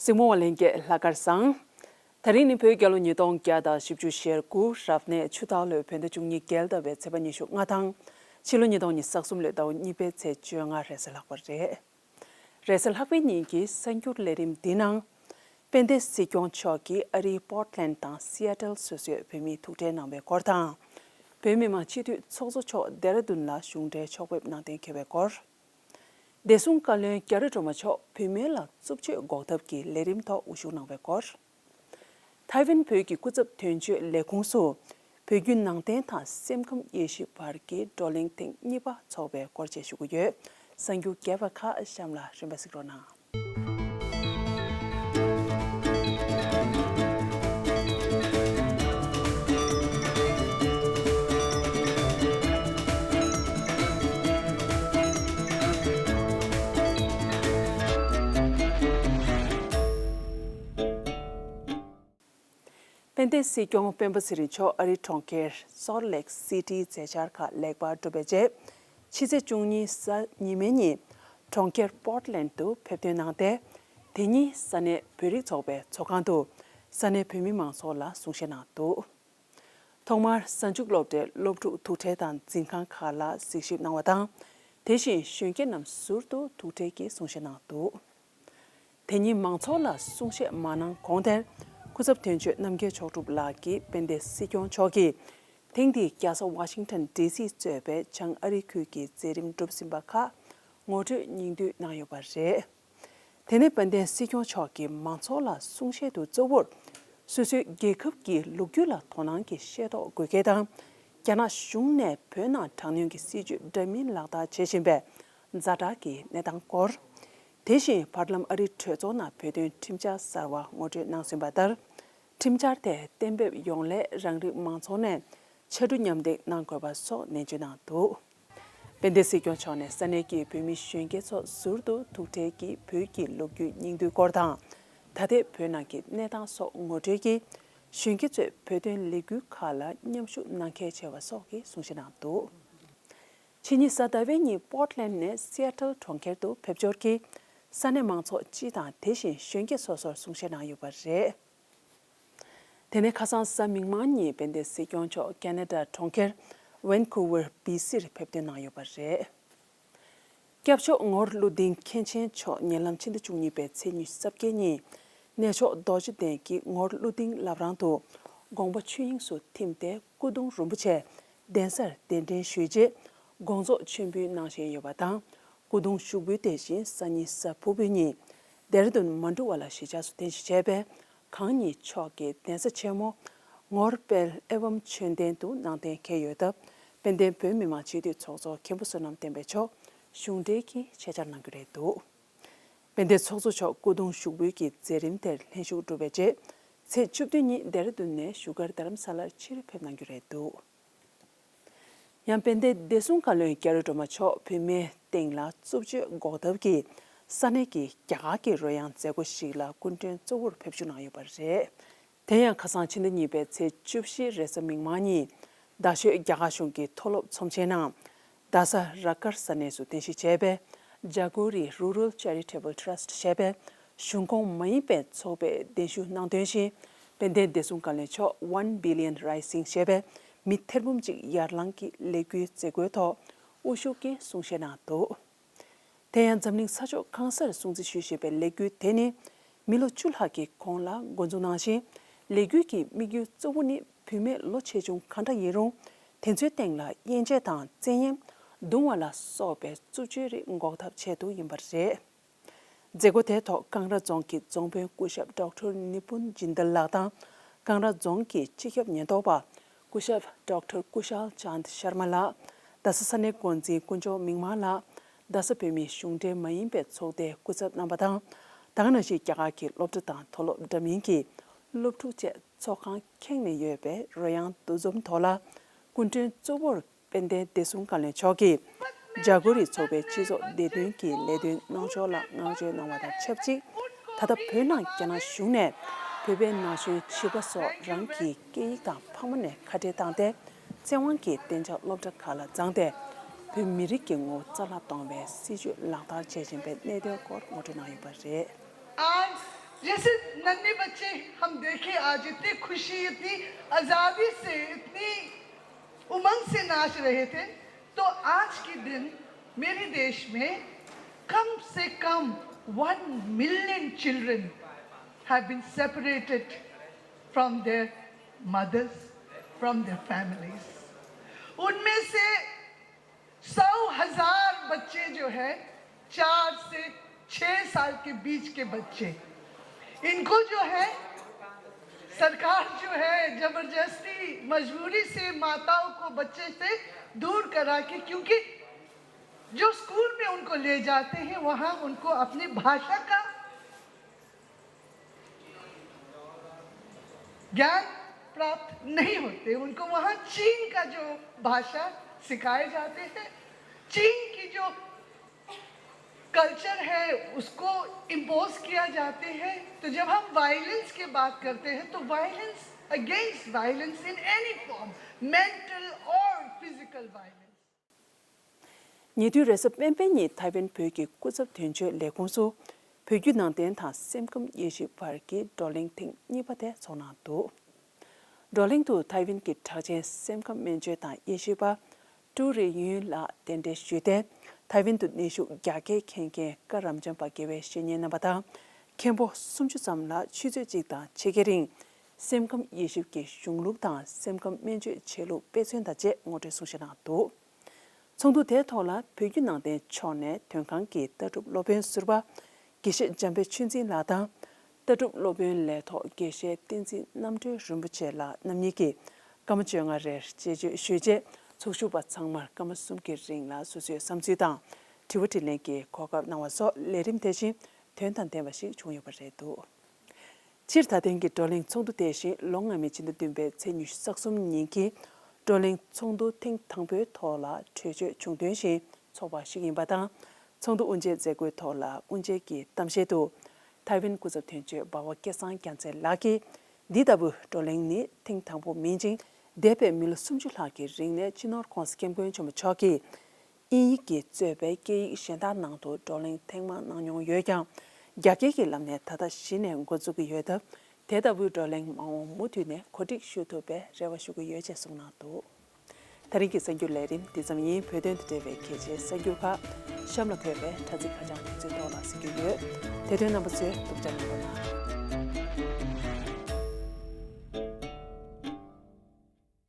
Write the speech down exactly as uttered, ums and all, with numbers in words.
གཟིགས་མོ་བ་ལྷན་རྒྱས་ལྷག་དཀར་བཟང་། དེ་རིང་ནི་བོད་རྒྱལ་ལོ་ཉིས་སྟོང་བརྒྱ་དང་བཞི་བཅུ་ཞེ་དགུ་རབ་གནས་ཆུ་སྟག་ལོའི་བོད་ཟླ་བཅུ་གཉིས་བརྒྱད་ཟླ་བའི་ཚེས་པ་ཉི་ཤུ་ལྔ་དང་། ཕྱི་ལོ་ཉིས་སྟོང་ཉི་ཤུ་རྩ་གསུམ་ལོའི་ཟླ་བ་གཉིས་པའི་ཚེས་བཅོ་ལྔ་རེས་གཟའ་ལྷག་པ་རེད། རེས་གཟའ་ལྷག་པའི་ཉིན་གྱི་གསར་འགྱུར་ལས་རིམ་འདིའི་ནང་། དཔལ་ལྡན་སྲིད་སྐྱོང་མཆོག་གིས་ཨ་རིའི་པོར་ཊི་ལན་དང་སི་ཨེ་ཊལ་སོ་སོའི་བོད་མིའི་ཐུག་འཕྲད་གནང་བའི་སྐོར་དང་། བོད་མི་མང་སྤྱི་འཐུས་ཚོགས་གཙོ་མཆོག་ལྡེ་ར་ལྡུན་ལ་གཞུང་འབྲེལ་ཕྱོགས་ཕེབས་གནང་གཏན་འཁེལ་བའི་སྐོར། བདེ་སྲུང་བཀའ་བློན་རྒྱ་རི་སྒྲོལ་མ་མཆོག་བོད་མིའི་ལ་རྩུབ་སྤྱོད་འགོག་ཐབས་ཀྱི་ལས་རིམ་ཐོག་དབུ་བཞུགས་གནང་བའི་སྐོར། ཐའེ་ཝན་བོད་ཀྱི་སྐུ་ཚབ་དོན་གཅོད་ལས་ཁུངས་སུ། བོད་བརྒྱུད་ནང་བསྟན་དང་སེམས་ཁམས་དབྱེ་ཞིབ་བར་གྱི་བགྲོ་གླེང་ཐེངས་གཉིས་པ་འཚོགས་པའི་སྐོར་བཅས་ཞུ་གི་ཡོད། གསར་འགྱུར་རྒྱས་པ་ཁག་གཤམ་ལ་རིམ་པ་གཟིགས་རོགས་གནང་། དཔལ་ལྡན་སྲིད་སྐྱོང་སྤེན་པ་ཚེ་རིང་མཆོག་ཨ་རིའི་གྲོང་ཁྱེར་སོལ་ལེག་སི་ཊིའི་མཛད་འཆར་ཁག་ལེགས་པར་གྲུབ་པའི་རྗེས། ཕྱི་ཚེས་བཅུ་གཉིས་གཟའ་ཉི་མའི་ཉིན་གྲོང་ཁྱེར་པོར་ཊི་ལན་དུ་ཕེབས་ཐོན་གནང་སྟེ། དེ་ཉིན་ས་གནས་བོད་རིགས་ཚོགས་པའི་ཚོགས་ཁང་དུ་ས་གནས་བོད་མི་མང་ཚོགས་ལ་གསུང་བཤད་གནང་འདུག། ཐོག་མར་གཟའ་མཇུག་སློབ་གྲྭའི་སློབ་ཕྲུག་ཐུག་འཕྲད་དང་འཛིན་ཁང་ཁག་ལ་གཟིགས་ཞིབ་གནང་བ་དང་། དེ་བཞིན་གཞོན་སྐྱེས་རྣམས་ཟུར་དུ་ཐུག་འཕྲད་ཀྱིས་གསུང་བཤད་གནང་འདུག། དེ་ཉིན་མང་ཚོགས་ལ་གསུང་བཤད་མ་གནང་གོང་དེར། སྐུ་ཚབ་དོན་གཅོད་རྣམ་རྒྱལ་མཆོག་གྲུབ་ལགས་ཀྱིས་དཔལ་ལྡན་སྲིད་སྐྱོང་མཆོག་གིས། ཐེངས་འདིའི་རྒྱལ་ས་ཝ་ཤིང་ཊོན་ཌི་སི་གཙོས་པའི་བྱང་ཨ་རི་ཁུལ་གྱི་མཛད་རིམ་གྲུབ་ཟིན་པ་ཁག་ངོ་སྤྲོད་སྙིང་བསྡུས་གནང་ཡོད་པ་རེད། དེ་ནས་དཔལ་ལྡན་སྲིད་སྐྱོང་མཆོག་གིས་མང་ཚོགས་ལ་གསུང་བཤད་དུ་གཙོ་བོར། སོ་སོའི་རྒྱལ་ཁབ་ཀྱི་ལོ་རྒྱུས་ལ་དོ་སྣང་གི་ཤེས་རྟོགས་དགོས་གལ་དང་། རྒྱ་ནག་གཞུང་ནས་བོད་ནང་དྲག་གནོན་གྱི་སྲིད་བྱུས་འདྲ་མིན་ལག་བསྟར་བྱེད་བཞིན་པའི་ཛ་དྲག་གི་གནས་སྟངས་སྐོར། དེ་བཞིན་བར་ལམ་ཨ་རིའི་གྲོས་ཚོགས་ནང་བོད་དོན་ཁྲིམས་འཆར་གསར་བ་ངོ་སྤྲོད་གནང་ཟིན་པ་ལྟར། ཁྲིམས་འཆར་དེ་གཏན་འབེབས་ཡོང་སླད་རང་རིགས་མང་ཚོགས་ནས་ཕྱར་གྲུ་མཉམ་འདེགས་གནང་དགོས་པ་སོགས་ནན་བརྗོད་གནང་འདུག། དཔལ་ལྡན་སྲིད་སྐྱོང་མཆོག་ནས་ས་གནས་ཀྱི་བོད་མི་གཞོན་སྐྱེས་ཚོ་ཟུར་དུ་ཐུག་འཕྲད་ཀྱིས་བོད་ཀྱི་ལོ་རྒྱུས་སྙིང་བསྡུས་སྐོར་དང་། ད་ལྟའི་བོད་ནང་གི་གནས་སྟངས་སོགས་ངོ་སྤྲོད་ཀྱིས། གཞོན་སྐྱེས་ཚོས་བོད་དོན་ལས་འགུལ་ཁག་ལ་མཉམ་ཞུགས་གནང་གལ་ཆེ་བ་སོགས་ཀྱི་གསུང་བཤད་གནང་འདུག། ཕྱི་ཉིན་གཟའ་ཟླ་བའི་ཉིན་པོར་ཊི་ལན་ནས་སི་ཨེ་ཊལ་གྲོང་ཁྱེར་དུ་ཕེབས་འབྱོར་གྱིས། ས་གནས་མང་ཚོགས་སྤྱི་དང་དེ་བཞིན་གཞོན་སྐྱེས་སོ་སོར་གསུང་བཤད་གནང་ཡོད་པ་རེད། དེ་ནས་ཁ་སང་གཟའ་མིག་དམར་ཉིན་དཔལ་ལྡན་སྲིད་སྐྱོང་མཆོག་ཁེ་ན་ཌ་གྲོང་ཁྱེར་ཝན་ཀུ་ཝར་བྷི་སིར་ཕེབས་ཐོན་གནང་ཡོད་པ་རེད། སྐྱབས་མཆོག་ངོར་ཀླུ་ལྡིང་མཁན་ཆེན་མཆོག་ཉེ་ལམ་ཕྱི་ཟླ་བཅུ་གཉིས་པའི་ཚེས་ཉི་ཤུ་རྩ་བརྒྱད་ཉིན། གནས་མཆོག་རྡོ་རྗེ་གདན་གྱི་ངོར་ཀླུ་ལྡིང་བླ་བྲང་དུ་དགོངས་པ་ཆོས་དབྱིངས་སུ་ཐིམ་སྟེ་སྐུ་གདུང་རིན་པོ་ཆེ་གདན་སར་གདན་འདྲེན་ཞུས་རྗེས། དགོངས་རྫོགས་མཆོད་འབུལ་གནང་བཞིན་ཡོད་པ་དང་། སྐུ་གདུང་ཞུགས་འབུལ་དེ་བཞིན་སང་ཉིན་གཟའ་ཕུར་བུའི་ཉིན་ལྡེ་ར་ལྡུན་མ་འབྲུག་པ་ལ་གཞིས་ཆགས་སུ་རྟེན་གཞི་བྱས་པའི་གང་ཉིད་མཆོག་གི་གདན་ས་ཆེན་མོ་ངོར་དཔལ་ཨེ་ཝཾ་མཆོད་རྟེན་དུ་གནང་གཏན་འཁེལ་ཡོད་སྟབས། དཔལ་ལྡན་བོད་མི་མང་སྤྱི་འཐུས་ཚོགས་གཙོ་མཁན་པོ་བསོད་ནམས་བསྟན་འཕེལ་མཆོག་གཞུང་འབྲེལ་གྱི་ཆེད་བཅར་གནང་རྒྱུ་རེད་འདུག། དཔལ་ལྡན་ཚོགས་གཙོ་མཆོག་སྐུ་གདུང་ཞུགས་འབུལ་གྱི་མཛད་རིམ་དེར་ལྷན་ཞུགས་གྲུབ་པའི་རྗེས། ཚེས་བཅུ་བདུན་ཉིན་ལྡེ་ར་ལྡུན་ནས་བཞུགས་སྒར་རྡ་རམ་ས་ལར་ཕྱིར་ཕེབས་གནང་རྒྱུ་རེད་འདུག། ཡང་དཔལ་ལྡན་བདེ་སྲུང་བཀའ་བློན་རྒྱ་རི་སྒྲོལ་མ་མཆོག་བོད་མིའི་སྟེང་ལ་རྩུབ་སྤྱོད་འགོག་ཐབས་ཀྱི་ས་གནས་ཀྱི་རྒྱ་གར་གྱི་རོལ་དབྱངས་མཛད་སྒོ་ཞིག་ལ་སྐུ་མགྲོན་གཙོ་བོར་ཕེབས་བསུ་གནང་ཡོད་པ་རེད། དེ་ཡང་ཁ་སང་ཕྱི་ཟླ་གཉིས་པའི་ཚེས་བཅུ་བཞི་རེས་གཟའ་མིག་དམར་ཉིན། རྡ་ཤོད་རྒྱ་གར་གཞུང་གི་མཐོ་སློབ་ཚོམས་ཆེན་ནང་། རྡ་ས་ར་དཀར་ས་གནས་སུ་རྟེན་གཞི་བྱས་པའི་ཇ་གོ་རི་Rural Charitable Trust ཞེས་པའི་གཞུང་ཁོངས་མ་ཡིན་པའི་ཚོགས་པས་གདན་ཞུ་གནང་དོན་བཞིན། དཔལ་ལྡན་བདེ་སྲུང་བཀའ་བློན་མཆོག་One Billion Rising ཞེས་པའི་མི་ཐེར་འབུམ་གཅིག་ཡར་ལངས་ཀྱི་ལས་འགུལ་མཛད་སྒོའི་ཐོག་དབུ་བཞུགས་ཀྱིས་གསུང་བཤད་གནང་འདུག། དེ་ཡང་འཛམ་གླིང་ས་ཕྱོགས་གང་སར་སྲུང་བརྩི་ཞུ་བཞིན་པའི་ལས་འགུལ་དེ་ནི། མི་ལོ་བཅུ་ལྷག་གི་གོང་ལ་འགོ་འཛུགས་གནང་ཞིང་། ལས་འགུལ་གྱི་དམིགས་ཡུལ་གཙོ་བོ་ནི། བུད་མེད་ལོ་ཆེ་ཆུང་གང་འདྲ་ཡིན་རུང་། དེ་ཚོའི་སྟེང་ལ་དབྱེ་འབྱེད་དང་བཙན་གཡེམ། རྡུང་བ་ལ་སོགས་པའི་རྩུབ་སྤྱོད་རིགས་འགོག་ཐབས་ཆེད་དུ་ཡིན་པ་རེད། མཛད་སྒོ་དེའི་ཐོག་ཀང་ར་རྫོང་གི་རྫོང་དཔོན་སྐུ་ཞབས་ཌོག་ཊར་ནི་པུན་ཇིན་དལ་ལགས་དང་། ཀང་ར་རྫོང་གི་སྤྱི་ཁྱབ་ཉེན་རྟོག་པ་སྐུ་ཞབས་ཌོག་ཊར་ཀུ་ཤལ་ཅཱན་ཤར་མ་ལགས། རྡ་ས་ས་གནས་འགོ་འཛིན་དཀོན་མཆོག་མིག་དམར་ལགས། རྡ་ས་བོད་མིའི་གཞུང་འབྲེལ་མ་ཡིན་པའི་ཚོགས་སྡེའི་སྐུ་ཚབ་རྣམ་པ་དང་། ད་ག་ནང་བཞིན་རྒྱ་གར་གྱི་སློབ་གྲྭ་དང་མཐོ་སློབ་འདྲ་མིན་གྱི་སློབ་ཕྲུག་བཅས་ཚོགས་ཁང་ཁེངས་ནས་ཡོད་པའི་རོལ་དབྱངས་འདུ་འཛོམས་ཐོག་ལ། སྐུ་མགྲོན་གཙོ་བོར་དཔལ་ལྡན་བདེ་སྲུང་བཀའ་བློན་མཆོག་གིས། ཇ་གོ་རི་ཚོགས་པའི་སྤྱི་ཚོགས་བདེ་དོན་གྱི་ལས་དོན་གནང་ཕྱོགས་ལ་བསྔགས་བརྗོད་གནང་བ་དང་ཆབས་ཅིག། ད་ལྟ་བོད་ནང་རྒྱ་ནག་གཞུང་ནས་བོད་པའི་ན་གཞོན་བྱིས་པ་སོགས་རང་གི་སྐད་ཡིག་དང་ཕ་མ་ནས་ཁ་བྲལ་བཏང་སྟེ། བཙན་དབང་གིས་གཏན་འཇགས་སློབ་གྲྭ་ཁག་ལ་བརྫངས་ཏེ། བོད་མི་རིགས་ཀྱི་ངོ་བོ་རྩ་བརླག་གཏོང་བའི་སྲིད་བྱུས་ལག་བསྟར་བྱེད་བཞིན་པའི་གནད་དོན་སྐོར་ངོ་སྤྲོད་གནང་ཡོད་པ་རེད། And जैसे नन्हे बच्चे हम देखे आज इतनी खुशी, इतनी आज़ादी से, इतनी उमंग से नाच रहे थे, तो आज के दिन मेरे देश में कम से कम one million children have been separated from their mothers, from their families. उनमें से सौ हज़ार बच्चे जो है, चार से छह साल के बीच के बच्चे, इनको जो है, सरकार जो है, जबरदस्ती, मजबूरी से माताओं को बच्चे से दूर करा के, क्योंकि जो स्कूल में उनको ले जाते हैं, वहाँ उनको अपनी भाषा का ज्ञान प्राप्त नहीं होते, उनको वहाँ चीन का जो भाषा सिखाए जाते हैं, चीन की जो कल्चर है, उसको इम्पोज किया जाते हैं। तो जब हम वायलेंस की बात करते हैं, तो violence, against violence in any form, mental or physical violence. ཉེ་དུས་རེས་གཟའ་སྤེན་པའི་ཉིན་ཐའེ་ཝན་བོད་ཀྱི་སྐུ་ཚབ་དོན་གཅོད་ལས་ཁུངས་སུ་བོད་བརྒྱུད་ནང་བསྟན་དང་སེམས་ཁམས་དབྱེ་ཞིབ་བར་གྱི་བགྲོ་གླེང་ཐེངས་གཉིས་པ་དེ་ཚོགས་གནང་འདུག། བགྲོ་གླེང་དུ་ཐའེ་ཝན་གྱི་གྲགས་ཅན་སེམས་ཁམས་སྨན་བཅོས་དང་དབྱེ་ཞིབ་པ་ཀྲུའུ་རེ་ཡུན་ལགས་གདན་འདྲེན་ཞུས་ཏེ། ཐའེ་ཝན་དུ་གནས་བཞུགས་རྒྱ་སྐད་མཁྱེན་མཁན་ཀ་རབ་འབྱམས་པ་དགེ་བའི་བཤེས་གཉེན་རྣམ་པ་དང་། མཁན་པོ་སུམ་ཅུ་ཙམ་ལ་ཆུ་ཚོད་གཅིག་དང་ཕྱེད་ཀའི་རིང་། སེམས་ཁམས་དབྱེ་ཞིབ་ཀྱི་གཞུང་ལུགས་དང་སེམས་ཁམས་སྨན་བཅོས་བྱེད་ལུགས་དཔེ་མཚོན་དང་བཅས་ངོ་སྤྲོད་གསུང་བཤད་གནང་འདུག། ཚོགས་འདུ་དེའི་ཐོག་ལ་བོད་བརྒྱུད་ནང་བསྟན་ཕྱོགས་ནས་དོན་ཁང་གི་ལྟ་གྲུབ་སློབ་དཔོན་ཟུར་པ་དགེ་བཤེས་འཇམ་དཔལ་ཆོས་འཛིན་ལགས་དང་། ལྟ་གྲུབ་སློབ་དཔོན་ལས་ཐོག་དགེ་བཤེས་བསྟན་འཛིན་རྣམ་གྲོལ་རིན་པོ་ཆེ་ལགས་རྣམ་གཉིས་ཀྱིས་སྐར་མ་བཅོ་ལྔ་རེར་དཔྱད་བརྗོད་ཞུས་རྗེས། ཚོགས་ཞུགས་པ་ཚང་མར་སྐར་མ་གསུམ་གྱི་རིང་ལ་སོ་སོའི་བསམ་ཚུལ་དང་། དྲི་བ་དྲིས་ལན་གྱི་གོ་སྐབས་གནང་བ་སོགས་ལས་རིམ་དེ་བཞིན་དོན་དང་ལྡན་པ་ཞིག་བྱུང་ཡོད་པ་རེད་འདུག། སྤྱིར་ད་ཐེངས་ཀྱི་བགྲོ་གླེང་ཚོགས་འདུ་དེ་བཞིན་ལོ་སྔ་མའི་ཕྱི་ཟླ་བདུན་པའི་ཚེས་ཉི་ཤུ་རྩ་གསུམ་ཉིན་གྱི་བགྲོ་གླེང་ཚོགས་འདུ་ཐེངས་དང་པོའི་ཐོག་ལ་གྲོས་ཆོད་བྱུང་དོན་བཞིན་ཚོགས་པ་ཞིག་ཡིན་པ་དང་། ཚོགས་འདུ་དབུ་འབྱེད་མཛད་སྒོའི་ཐོག་ལ་དབུ་འབྱེད་ཀྱི་གཏམ་བཤད་དུ། ཐའེ་ཝན་སྐུ་ཚབ་དོན་གཅོད་འབའ་བ་སྐལ་བཟང་རྒྱལ་མཚན་ལགས་ཀྱིས། འདི་ལྟ་བུའི་བགྲོ་གླེང་ནི་ཐེངས་དང་པོ་མིན་ཅིང་། འདས་པའི་མི་ལོ་སུམ་ཅུ་ལྷག་གི་རིང་ནས་སྤྱི་ནོར་༸གོང་ས་༸སྐྱབས་མགོན་ཆེན་པོ་མཆོག་གིས། དབྱིན་ཡིག་གིས་གཙོས་པའི་སྐད་ཡིག་གཞན་དག་ནང་དུ་བགྲོ་གླེང་ཐེངས་མང་གནང་མྱོང་ཡོད་ཀྱང་། རྒྱ་སྐད་ཀྱི་ལམ་ནས་ད་ལྟ་གཞི་ནས་འགོ་འཛུགས་ཀྱི་ཡོད་སྟབས། དེ་ལྟ་བུའི་བགྲོ་གླེང་མ་འོངས་མུ་མཐུད་ནས་གོ་སྒྲིག་ཞུ་ཐུབ་པའི་རེ་བ་ཞུ་གི་ཡོད་ཅེས་གསུངས་གནང་འདུག། ད་རིང་གི་གསར་འགྱུར་ལས་རིམ་འདི་ཙམ་ཡིན། བོད་དོན་དང་འབྲེལ་བའི་གལ་ཆེའི་གསར་འགྱུར་ཁག་གཤམ་ལ་འཁོད་པའི་དྲ་ཚིགས་ཁ་བྱང་དེ་ཚོའི་ཐོག་ལ་གཟིགས་རྒྱུ་ཡོད། དེ་དོན་རྣམ་པ་ཚོས་སྡུག་ཅག་གནང་རོགས་གནང་།